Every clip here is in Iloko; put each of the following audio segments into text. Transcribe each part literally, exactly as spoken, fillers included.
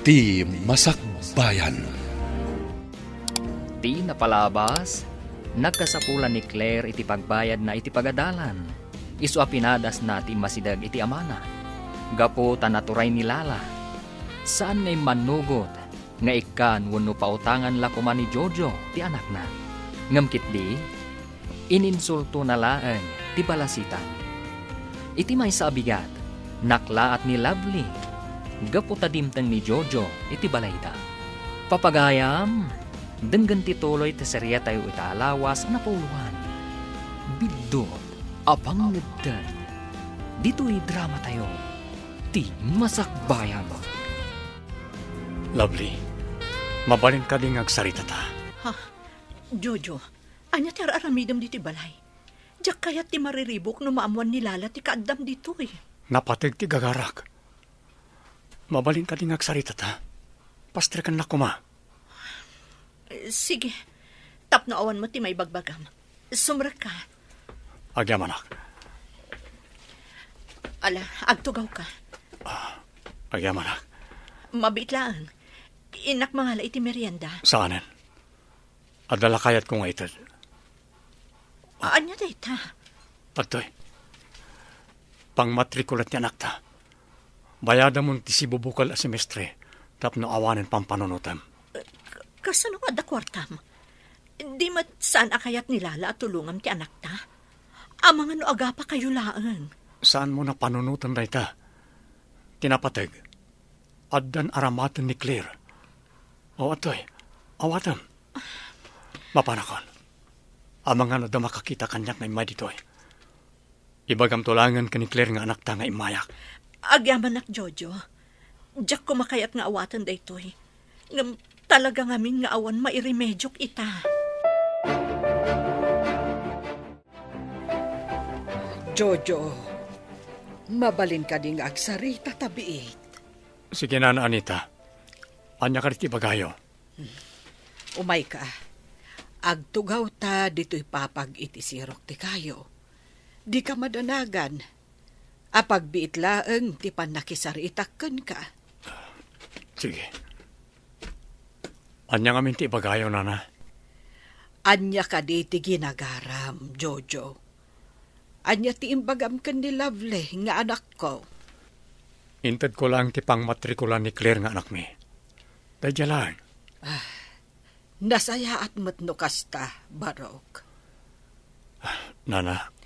Ti Masakbayan. Ti napalabas, nagkasapulan ni Claire iti pagbayadna iti pagadalan. Isu a pinadasna ti immasideg iti amana. Gapu ta naturay ni Lala, saan nga immannugot nga ikkan wenno pautangan la koma ni Jojo ti anakna. Ngem ketdi, ininsultona laeng ti balasitan. Iti maysa a bigat, naklaat ni Lovely gapu ta dimteng ni Jojo iti balayda. Papagayam, denggen ti tuloy ti serietayo ita a lawas a napuloan. Biddut a pangngeddan. Ditoy dramatayo, Ti Masakbayan. Lovely, mabalin kadi nga agsaritata? Ha? Jojo, ania ti ar-aramidem ditoy balay? Diak kayat ti mariribuk no maammuan ni Lala ti kaaddam ditoy. Napateg ti gagarak. Mabalin kadi nga agsaritata? Pastrekennak koma. Sige, tapno awan met ti maibagbagam. Sumrekka. Agyamanak. Ala, agtugawka. Ah, agyamanak. Mabiit laeng. Innak mangala iti merienda. Saanen? Adda la kayatko nga ited. Ania dayta? Adtoy. Pangmatrikulam ti anakta. Bayadamon ti sibubukel a semestre tapno awanen pampanunotem. K-, kasano nga adda kuartam? Di met saan a kayat ni Lala a tulongam ti anakta? Amangan no agapakayo laeng. Saanmo a panunoten dayta? Ti napateg, addan aramaten ni Claire. O, adtoy, awatem. Mapanakon. Amangan no adda makakita kaniak nga immay ditoy. Ibagamto laengen ken ni Claire nga anakta nga immayak. Agyamanak, Jojo. Diak koma kayat nga awaten daytoy. Ngem talaga ngamin nga awan mairemediok ita. Jojo, mabalin kadi nga agsarita ta biit? Sige, Nana Anita. Ania kadi ti ibagayo? Umayka. Agtugawta ditoy papag iti sirok ti kayo. Dika madanagan. Apagbiit laeng ti pannakisaritak kenka. Sige. Ania ngamin ti ibagayo, Nana? Ania kadi ti ginagaram, Jojo? Ania ti imbagam ken ni Lovely nga anakko? Intedko laeng ti pangmatrikulan ni Claire nga anakmi. Daydiay laeng. Ah, nasayaat met no kasta, Barok. Nana.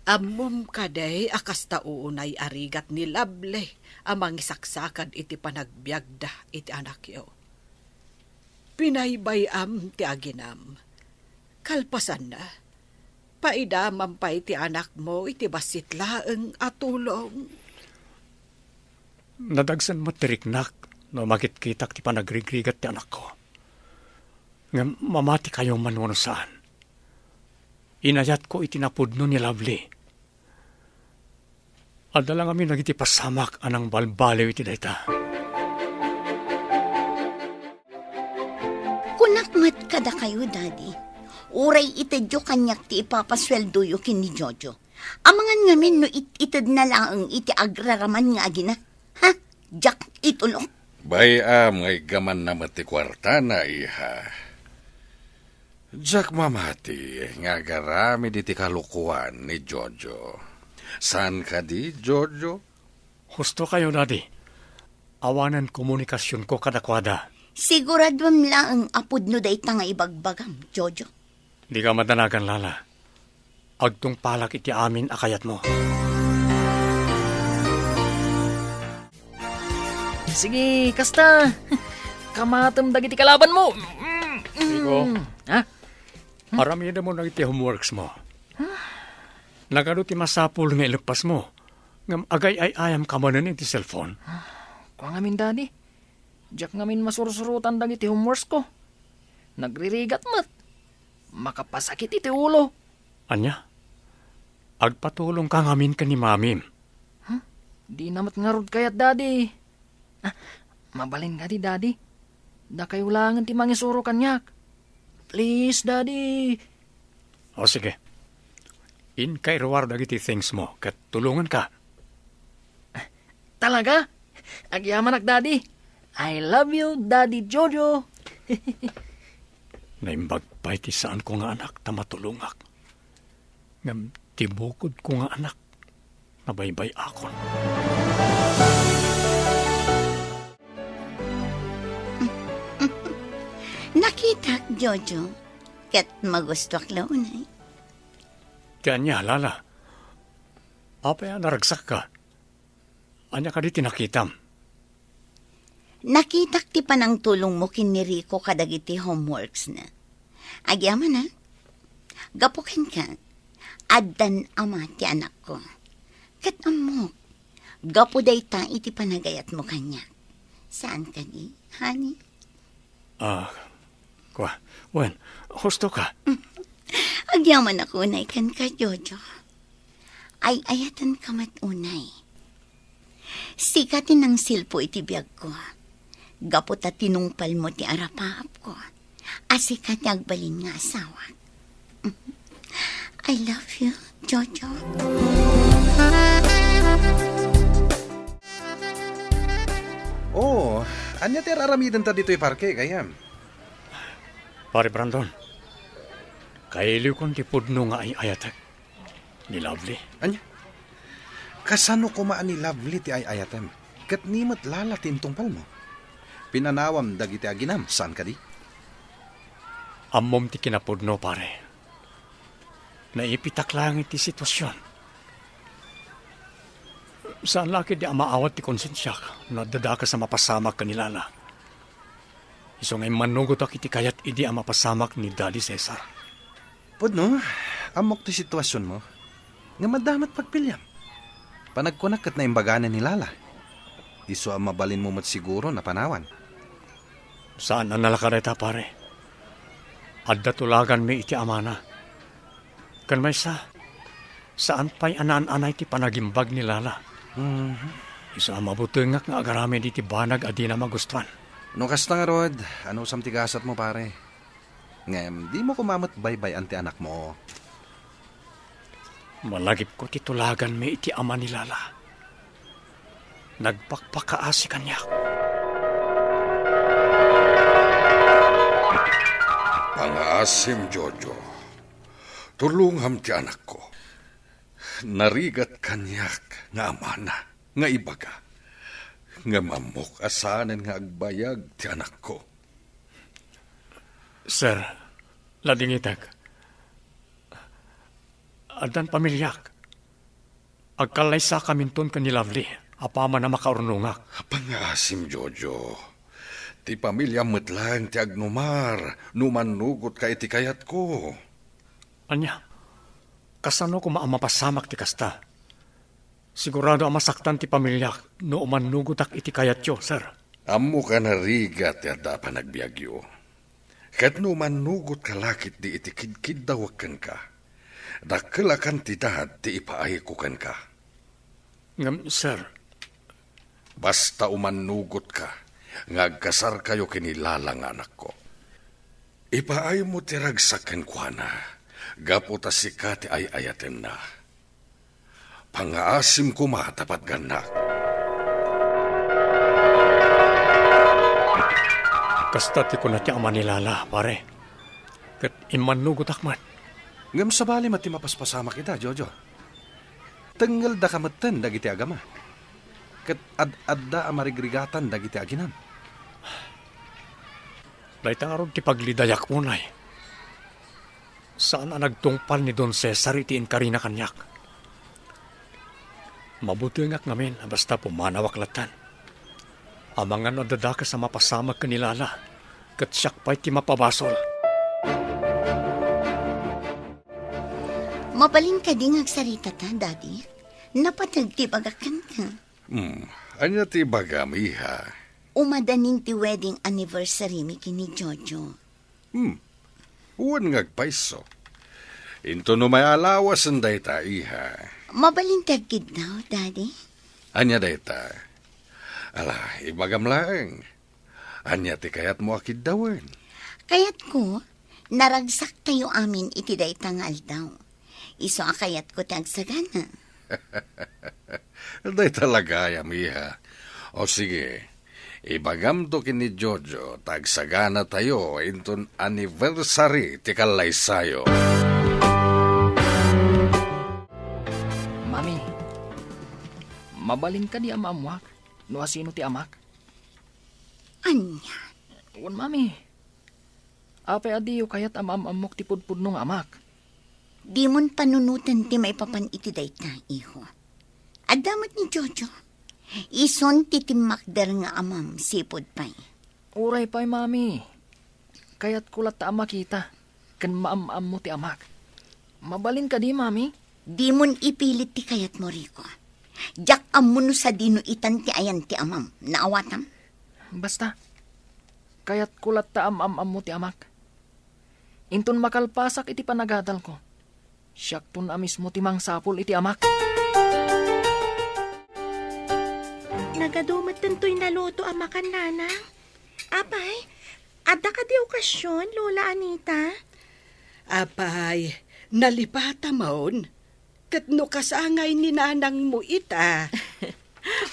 Ammom kadi a kasta unay a rigat ni Lovely a mangisaksakad iti panagbiagda iti anakyo. Pinaybay-am ti aginam. Kalpasanna, paidamam pay ti anakmo iti bassit laeng a tulong. Nadagsen met ti riknak no makitkitak ti panagrigrigat ti anakko. Ngem mamatikayo man wenno saan, inayatko iti napudno ni Lovely. Adda la ngamin dagiti pasamak a nangbalbaliw iti dayta. Kunak met kadakayo, Daddy, uray itedyo kaniak ti ipapasueldoyo ken ni Jojo. Amangan ngamin no it-itedna laeng iti agraraman nga agina. Ha? Diak itulok. Bay-am nga iggamanna met ti kuartana, iha. Diak mamati nga agaramid iti kalokoan ni Jojo. Saan kadi, Jojo? Husto kayo, Daddy. Awanen komunikasionko kadakuada. Siguraduem laeng a pudno dayta nga ibagbagam, Jojo. Dika madanagan, Lala. Agtungpalak iti amin a kayatmo. Sige, kasta. Kamatem dagiti kalabanmo. Rico. Ha? Aramidem dagiti homeworks mo. Nagadu ti masapul nga ileppasmo. Ngem agay-ay-ayam ka manen iti cellphone. Kua ngamin, Daddy. Diak ngamin masursurotan dagiti homeworks ko. Nagririgat met. Makapasakit iti ulo. Ania? Agpatulong ka ngamin ken ni Mamim. Huh? Dina met ngarud kayat, Daddy. Ah, mabalin kadi, Daddy. Dakayo laengen ti mangisuro kaniak. Please, Daddy. O, sige. Inka iruar dagiti things mo, ket tulonganka. Talaga? Agyamanak, Daddy. I love you, Daddy Jojo. Naimbag pay ti saanko nga anak ta matulongak. Ngem ti bukodko nga anak, nabaybay-akon. Nakitak, Jojo, ket magustuak la unay. Ti ania, Lala? Apay a naragsakka? Ania kadi ti nakitam? Nakitak ti panangtulongmo ken ni Rico kadagiti homeworksna. Agyamanak, gapu kenka, addan ama ti anakko. Ket ammok, gapu dayta iti panagayatmo kaniak. Saan kadi, honey? Ah, kua, wen, husto ka. Agyamanak unay kenka, Jojo. Ay-ayatenka met unay. Sika ti nangsilpo iti biagko. Gapu ta tinungpalmo ti arapaapko a sika ti agbalin nga asawak. I love you, Jojo. Oh, ania ti ar-aramidenta ditoy parke, gayyem? Pare Brandon, kailiwkon ti pudno nga ay-ayatek. Ni Lovely. Ania? Kasano koma a ni Lovely ti ay-ayatem? Ket ni met Lala ti intungpalmo? Pinanawam dagiti aginam, saan kadi? Ammom ti kinapudno, pare. Naipitak laeng iti sitwasion. Saan la ketdi a maawat ti konsensiak no adda dakes a mapasamak ken ni Lala. Isu nga immannugotak iti kayat idi a mapasamak ni Daddy Cesar. Pudno, ammok ti situasionmo. Ngem adda met pagpiliam. Panagkunak ket naimbaganen ni Lala. Isu a mabalinmo met siguro a panawan. Saan a nalaka dayta, pare. Adda tulaganmi iti amana. Ken maysa, saan pay a naan-anay ti panagimbag ni Lala. Mhm. Isu a mabutengak nga agaramid iti banag a dina magustuan. No kasta ngarud, anusam ti gasatmo, pare? Ngem dimo koma met baybay-an ti anakmo. Malagipko ti tulaganmi iti ama ni Lala. Nagpakpakaasi kaniak. Pangaasim, Jojo. Tulongam ti anakko. Narigat kaniak nga amana nga ibaga. Ngem ammok a saanen nga agbayag ti anakko. Sir, ladingitek. Addan pamiliak. Agkallaysakaminton ken ni Lovely apaman a makaurnongak. Pangaasim, Jojo. Ti pamiliam met laeng ti agnumar no mannugotka iti kayatko. Ania? Kasano koma a mapasamak ti kasta? Sigurado a masaktan ti pamiliak no umannugotak iti kayatyo, sir. Ammok a narigat ti adda a panagbiagyo. Ket no umannugotka la ketdi iti kidkiddawek kenka, dakkel a kantidad ti ipaayko kenka. Ngem, sir. Basta umannugotka nga agkasarkayo ken ni Lala nga anakko. Ipaaymo ti ragsak kenkuana gapu ta sika ti ay-ayatenna. Pangaasim koma ta patgannak. Kasta ti kuna ti ama ni Lala, pare. Ket immannugotak met. Ngem sabali met ti mapaspasamak ita, Jojo. Tengngeldaka metten dagiti agama. Ket ad-adda a marigrigatan dagiti aginam. Dayta ngarud ti paglidayak unay. Saan a nagtungpal ni Don Cesar iti inkarina kaniak. Mabutengak ngamin a basta pumanawak latten. Amangan no adda dakes a mapasamak ken ni Lala, ket siak pay ti mapabasol. Mabalin kadi nga agsaritata, Daddy? Napateg ti ibagak kenka. Hmm, ania ti ibagam, iha? Umadanin ti wedding anniversary mi ken ni Jojo. Hmm. Wen nga agpayso. Intono may alawasen dayta, iha. Mabalin ti agkiddaw, Daddy? Ania dayta? Ala, ibagam laeng. Ania ti kayatmo a kiddawen? Kayatko, naragsaktayo amin iti dayta nga aldaw. Isu a kayatko ti agsagana. Dayta la gayam, iha. O sige, Ibagamto ken ni Jojo ta agsaganatayo inton anniversary ti kallaysayo. Mami, mabalin kadi a maammuak no asino ti amak? Ania? Wen, Mami. Apay a diyo kayat a maam-ammok ti pudpudno nga amak? Dimon panunoten ti maipapan iti dayta, iho. Adda met ni Jojo. Isun ti timmakder nga amam, sipud pay. Uray pay, Mami. Kayatko latta a makita ken maam-ammo ti amak. Mabalin kadi, Mami? Dimon ipilit ti kayatmo, Rico. Diak ammo no sadino itan ti ayan ti amam. Naawatam? Basta, kayatko latta a maam-ammo ti amak. Inton makalpasak iti panagadalko, siakton a mismo ti mangsapul iti amak. Nagadu met daytoy naluto a makan, Nanang. Apay, adda kadi okasion, Lola Anita? Apay, nalipatamon? Ket no kasangay ni nanangmo ita.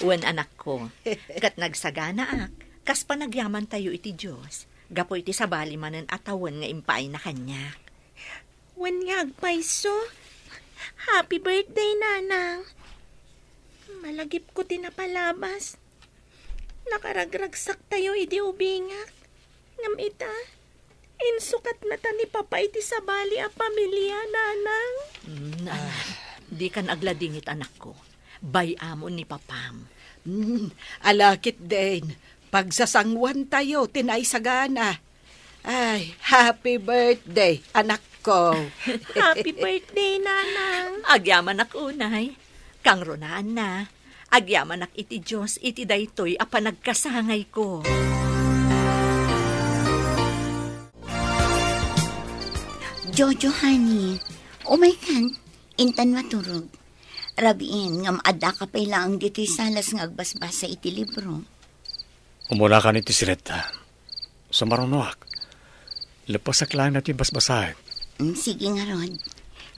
Wen, anakko, ket nagsaganaak, kas panagyamantayo iti Dios, gapu iti sabali manen a tawen nga impaayna kaniak. Wen nga agpayso. Happy birthday, Nanang. Malagipko ti napalabas. Nakaragragsaktayo idi ubingak. Ngem ita, insukatna ta ni Papa iti sabali a pamilia, Nanang. Mm, anak, dikan agladingit, anakko. Bay-amon ni Papam. Mm, ala ketdin, pagsasanguantayo ti naisagana. Ay, happy birthday, anakko. Happy birthday, Nanang. Agyamanak unay. Kangrunaanna, agyamanak iti Dios iti daytoy a panagkasangayko. Jojo, honey, umaykan, intan maturog. Rabiin, ngem addaka pay laeng ditoy salas nga agbasbasa iti libro. Umunakan iti siretta. Sumarunoak. Lepasak laeng daytoy basbasaek. Mm, sige ngarud.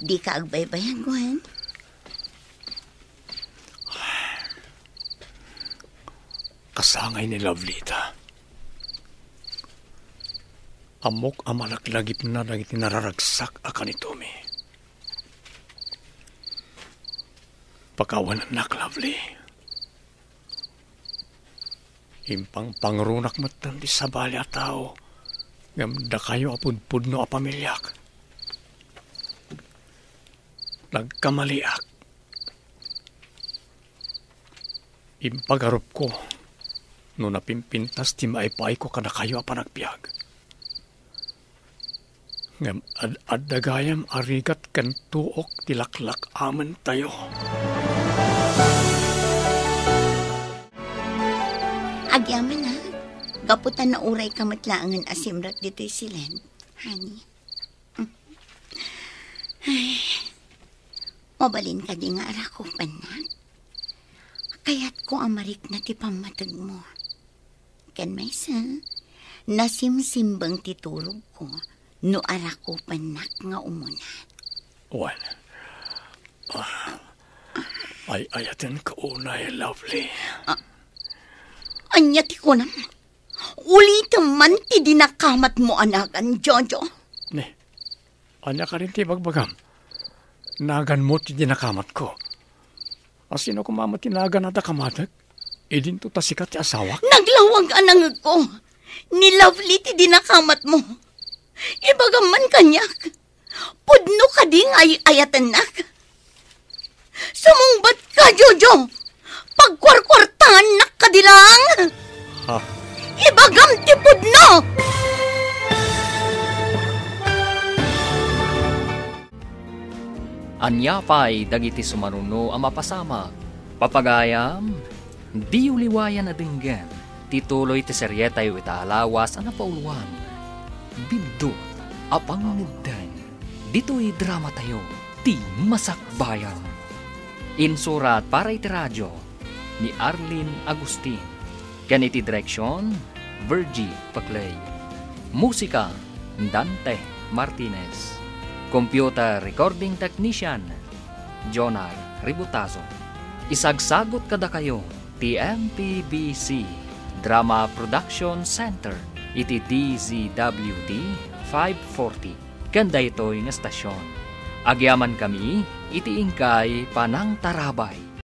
Dika agbaybayag, wen? Kasangay ni Lovely ita. Ammok a malaklagipna dagiti nararagsak a kanitomi. Pakawanennak, Lovely. Impangpangrunak metten ti sabali a tao, ngem dakayo a pudpudno a pamiliak. Nagkamaliak. Impagarupko no napimpintas ti maipaayko kadakayo a panagbiag. Ngem ad-adda gayam a rigat ken tuok ti laklak-amentayo. Agyamanak, gapu ta naurayka met laengen a simrek ditoy siled, honey. Ay, mabalin kadi nga arakupennak? Kayatko a marikna ti pammategmo. Ken maysa, nasimsimbeng ti turogko no arakupennak nga umuna. Wen, ah, ay-ayatenka unay, Lovely. Ah, ania ti kunam? Ulitem man ti dinakamatmo a nagan, Jojo. Ne, ania kadin ti ibagbagam? Naganmo ti dinakamatko. Asino koma met ti nagan a dakamatek? Idinto ta sika ti asawak? Naglawag a nangegko. Ni Lovely ti dinakamatmo. Ibagam man kaniak. Pudno kadi nga ay-ayatennak? Sumungbat ka, Jojo! Pagkuarkuartaannak kadi laeng! Ha? Ibagam ti pudno! Ania pay dagiti sumaruno a mapasamak? Papagayam, diyo liwayan a denggen ti tuloy ti serietayo ita a lawas a napauluan, Biddut a Pangngeddeng. Ditoy dramatayo, ti Masakbayan. Insurat para iti radio ni Arlene Agustin. Ken iti direksion, Virgie Paclay. Musika, Dante Martinez. Computer recording technician, Jonar Ributazo. Isagsagut kadakayo ti M P B C Drama Production Center iti D Z W T five forty ken daytoy nga stasyon. Agyamankami iti inkay panangtarabay.